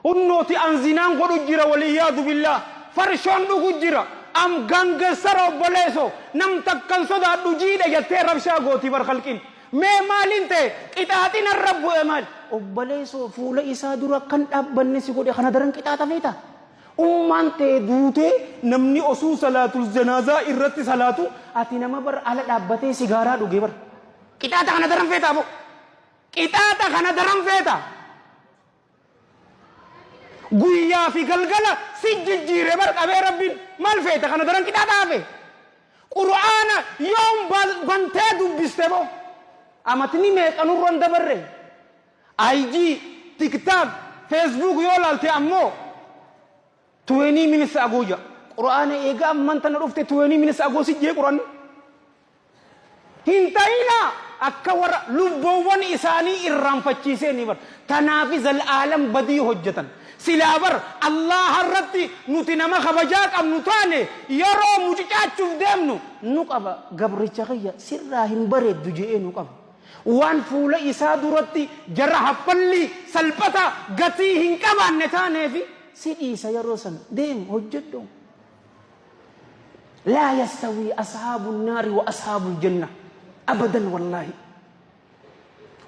Hunnooti an zinaan godhu jira waliyyaadu billaah. Farshoon dhugu jira. Am gangessara obboleeso. Nam takkan sodaadhu jiidha jettee rabshaa gooti bar khalqiin. Mee maaliin ta'e qixaaxi narra bu'e maal? Obboleeso fuula isaa dura akkan dhaabbanne si godhe kana daran qixaaxa feeta? Ummaan tee duutee namni osuu salaatul janaazaa irratti salaatu ati nama bar ala dhaabbatee sigaaraa dhuge bar. Qixaaxa kana daran feeta aboo. Qixaaxa kana daran feeta. Guyyaa fi galgala si jijjiire bar qabee rabbiin maal feeta kana daran qixaaxa hafe. Qur'aana yoom bantee dubbiste boo. Amatni meeqa nurran dabarre. IG, TikTok, Facebook yoo laalte ammoo 20 minutes ago ja. Qur'aana eega amman tana dhufte 20 minutes ago si jee Qur'aanni. Hin ta'inaa akka warra lubboowwan isaanii irraanfachiisee ni bar. Tanaafi zal'aalam badii hojjetan. Silaa bar Allaaha irratti nuti nama kabajaa qabnu taane yeroo mucucaachuuf deemnu nu qaba gabricha kiyya sirraa hin bareeddu je'ee nu qaba. Waan fuula isaa duratti jara haffallii, salphata, gatii hin qabaanne taaneefi si dhiisa yeroo san deem hojjedhu. Laa yastawii ashaabun naari wa ashaabul janna abadan wallaahi.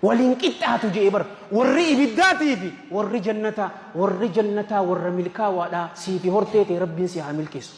Waliin qixxaatu je'e bar warri ibiddaatii fi warri jannataa warri jannataa warra milkaawaadhaa siifi hortee tee rabbiin si haa milkeessu.